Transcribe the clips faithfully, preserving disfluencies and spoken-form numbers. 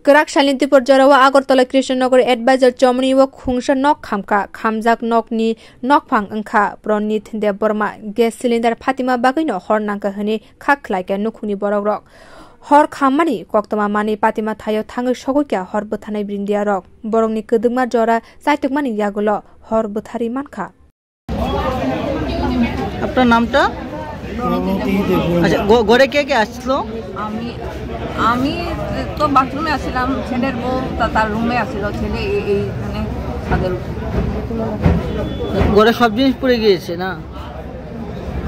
Kwrak salni dipor jorao Agartala Krishnanagar Advisor chomni o khungsa nok khamkha, khamjak nokni nokphang wngkha Pranit Debbarma. Gas cylinder phatima bagwino hor nangkha hwnwi kha khlaikha nukhungni borokrok. Hor khammani koktwma manwi patima thaio thangwi sogwikha hor bwtharnai brindiarok. Borokni kwdwkma jora chaitukmani yagulo hor bwtharwi mankha. আপনার নামটা? প্রণতি দেববর্মা। আচ্ছা, ঘ-, ঘরে কে কে আসছিল? আমি, আমি তো বাথরুমে আছিলাম, ছেলের বউ তা-, তার রুমে আছিল, ছেলে এই, এইখানে ছাদের উপরে। ঘরে সব জিনিস পুড়ে গিয়েছে না?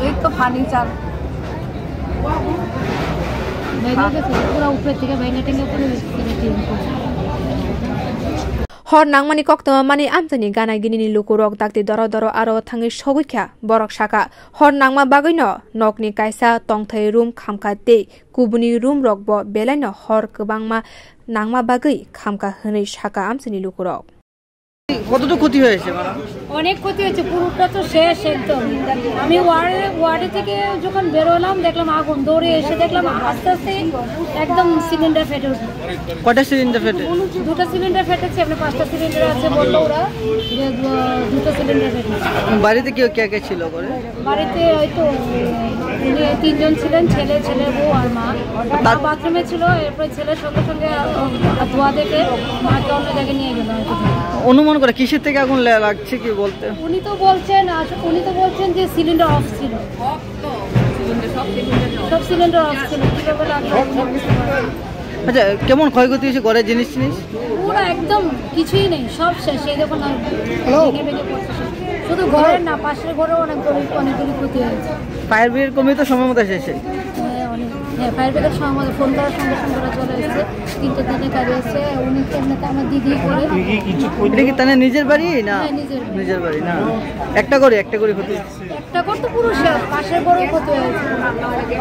এই তো ফার্নিচার। ভেঙে গেছে, পুরো উপরে থেকে ভেঙে টেঙে পুরো ফেলে দিয়ে। Hor nangmani koktwma manwi amchaini gana ginini lukurok dakti doro doro aro thangwi sogwikha. Borok sakha, hor nangma bagwino nokni kaisa tongthai room khamkha tei kubuni roomrokbo belaino hor kwbangma nangma bagwi khamkha hwnwi sakha amchaini lukurok. কতটুকু ক্ষতি হয়েছে, ম্যাডাম? অনেক ক্ষতি হয়েছে, পুরোটা তো শেষ একদম। আমি ওয়ার্ডে, ওয়ার্ডে থেকে যখন বেরোলাম, দেখলাম আগুন, দৌড়ে এসে দেখলাম আস্তে আস্তে একদম সিলিন্ডার ফেটে উঠলো। কয়টা সিলিন্ডার ফেটে? দুটো সিলিন্ডার ফেটেছে, এমনি পাঁচটা সিলিন্ডার আছে বললো ওরা, যে দু-, দুটো সিলিন্ডার ফেটেছে। বাড়িতে কেউ কে কে ছিল করে? বাড়িতে ওই তো, উনি তিনজন ছিলেন, ছেলে, ছেলে, বউ আর মা। তার বাথরুমে ছিল, এরপরে ছেলের সঙ্গে সঙ্গে, আহ, ধোঁয়া দেখে মাকে অন্য জায়গায় নিয়ে গেল আর কি। অনুমান করে কিসের থেকে আগুন লা-, লাগছে কি বলতে? উনি তো বলছেন, আস-, উনি তো বলছেন যে সিলিন্ডার অফ ছিল। সব সিলিন্ডার অফ ছিল, কিভাবে লাগলো আমি বুঝতে পারিনি। আচ্ছা, কেমন ক্ষয়ক্ষতি হয়েছে ঘরের জিনিস টিনিস? পুরো একদম কিছুই নেই, সব শেষ। এই দেখুন না, ভেঙে ভেঙে পড়ছে সব। শুধু ঘরের না, পাশের ঘরেও অনেক গরিব, অনেকগুলি ক্ষতি হয়েছে। ফায়ার ব্রিগেড কর্মী তো সময় মতো এসেছে? হ্যাঁ, অনেক। হ্যাঁ, ফায়ার ব্রিগেড সময় মতো ফোন করার সঙ্গে সঙ্গে ওরা চলে এসেছে। তিনটে দিনের কাজে এসে উনি তো এমনিতে আমার দিদি করে। এটা কি তাহলে নিজের বাড়ি না? হ্যাঁ, নিজের বাড়ি। নিজের বাড়ি না? একটা করে, একটা করে ক্ষতি? একটা ঘর তো পুরো শেষ, পাশের ঘরেও ক্ষতি হয়েছে।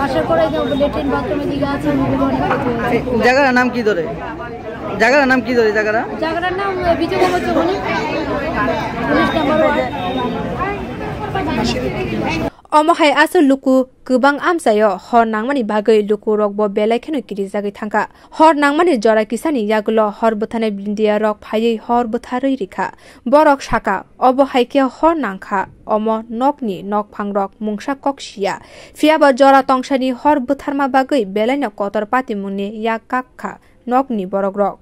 পাশের ঘরে যে লেট্রিন বাথরুমের দিকে আছে, ওগুলো অনেক ক্ষতি হয়েছে। এই জায়গার নাম কি ধরে? জায়গার নাম কি ধরে জায়গাটা? জায়গাটার নাম, আহ, বিজয়নগর চৌমুহনী, উনিশ নম্বর word. Omo hai aswk luku kwbang amchaio hor nangmani bagwi lukurokbo belai kheno kirijagwi thangkha. Hor nangmani jora kisani yagulo hor bwtharnai brindiarok phaiwi hor bwtharwi rikha. Borok sakha, obo hai khe hor nangkha, omo nokni nokphangrok mungsa kok siya. Phiyaba jora tongsani hor bwtharma bagwi belaino kotor patimungni yak kak kha nokni borokrok.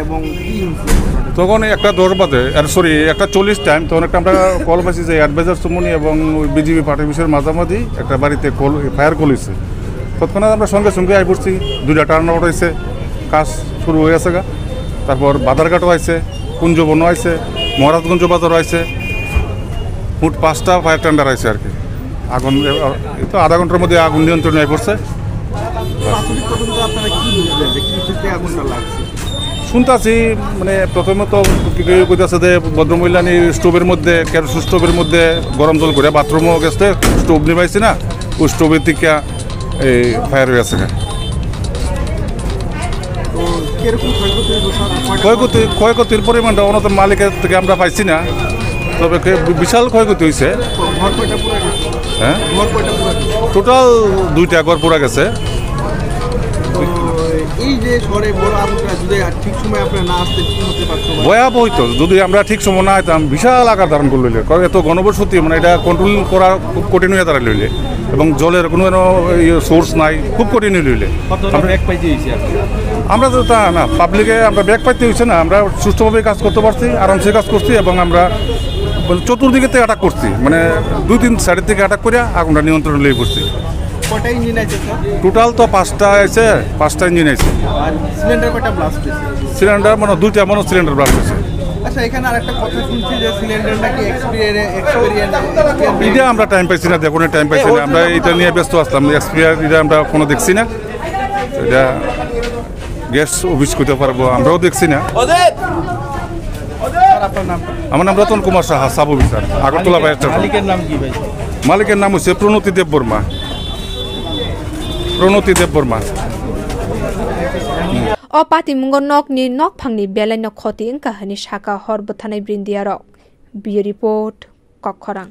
এবং কি ইনসিডেন্ট? তখন একটা দশ বাজে, আর সরি, একটা চল্লিশ টাইম, তখন একটা আমরা কল পাইছি যে অ্যাডভাইজার চৌমুহনী এবং ওই বিজিবি পার্টি অফিসের মাঝামাঝি একটা বাড়িতে কল, ফায়ার কল হয়েছে। তৎক্ষণাৎ আমরা সঙ্গে সঙ্গে আই পড়ছি, দুইটা টার্ন আউট হয়েছে, কাজ শুরু হয়ে গেছে গা। তারপর বাদারঘাটও আইছে, কুঞ্জবনও আইছে, মহারাজগঞ্জ বাজারও আইছে, মোট পাঁচটা ফায়ার টেন্ডার আইছে আর কি। আগুন, এ, এই তো আধা ঘন্টার মধ্যে আগুন নিয়ন্ত্রণে আই পড়ছে। প্রাথমিক তদন্ত আপনারা কি বুঝলেন যে কি ক্ষেত্রে আগুনটা লাগছে? শুনতাছি, মানে, প্রথমে তো কি কেউ কইতাছে যে ভদ্রমহিলা নি স্টোভের মধ্যে, কেরোসিন স্টোভের মধ্যে গরম জল করে বাথরুমও গেছে, স্টোভ নিবাইছে না, ওই স্টোভের থেকে এই ফায়ার হয়ে আছে। তো কিরকম ক্ষয়ক্ষতি হয়েছে? কয়টা ক্ষয়ক্ষতি, ক্ষয়ক্ষতির পরিমাণটা ওনাদের মালিকের থেকে আমরা পাইছি না, তবে কে-, বিশাল ক্ষয়ক্ষতি হয়েছে। ঘর কয়টা পুরো গেছে? হ্যাঁ? ঘর কয়টা পুরো গেছে? টোটাল দুইটা ঘর পুরা গেছে। তো এই যে শহরে বড় আগুনটা যদি আর ঠিক সময় আপনারা না আসতেন, কি হতে পারতো? ভয়াবহ হইতো, যদি আমরা ঠিক সময় না আইতাম, বিশাল আকার ধারণ করে লইলে। কারণ এত ঘনবসতি, মানে, এটা কন্ট্রোল করা খুব কঠিন হয়ে দাঁড়ায় লইলে। এবং জলের কোনো, কোনো, ইয়ে, সোর্স নাই, খুব কঠিন হয়ে লইলে। কত আমরা ব্যাগ পাইতে হয়েছে আর কি? আমরা তো তা না, পাবলিকে আমরা ব্যাগ পাইতে হয়েছে না, আমরা সুষ্ঠুভাবে কাজ করতে পারছি, আরামসে কাজ করছি এবং আমরা, মানে, চতুর্দিকে থেকে অ্যাটাক করছি, মানে, দুই তিন সাইডের থেকে অ্যাটাক করে আগুনটা নিয়ন্ত্রণে লই পড়ছি। কয়টা ইঞ্জিন আছে, স্যার? টোটাল তো পাঁচটা আছে, পাঁচটা ইঞ্জিন আছে। আর সিলিন্ডার কয়টা ব্লাস্ট হয়েছে? সিলিন্ডার মানে দুইটা মনে হয় সিলিন্ডার ব্লাস্ট হয়েছে। আচ্ছা, এখানে আরেকটা কথা শুনছি যে সিলিন্ডার নাকি এক্সপিরিয়েন্স, এক্সপিরিয়েন্স। এটা আমরা টাইম পাইছি না, দেখুন, টাইম পাইছি না, আমরা এটা নিয়ে ব্যস্ত আসলাম। এক্সপিরিয়েন্স এটা আমরা কোনো দেখছি না, এটা গ্যাস অফিস করতে পারবো, আমরাও দেখছি না। স্যার, আপনার নাম? আমার নাম Ratan Kumar Saha, sub officer, Agartala fire station. মালিকের নাম কি ভাই? মালিকের নাম হচ্ছে প্রণতি দেববর্মা। প্রণতি Debbarma. O patimungo nokni nokphangni belaino khoti wngkha hwnwi sakha hor bwtharnai brindiarok. Bureau Report, Kokkhorang.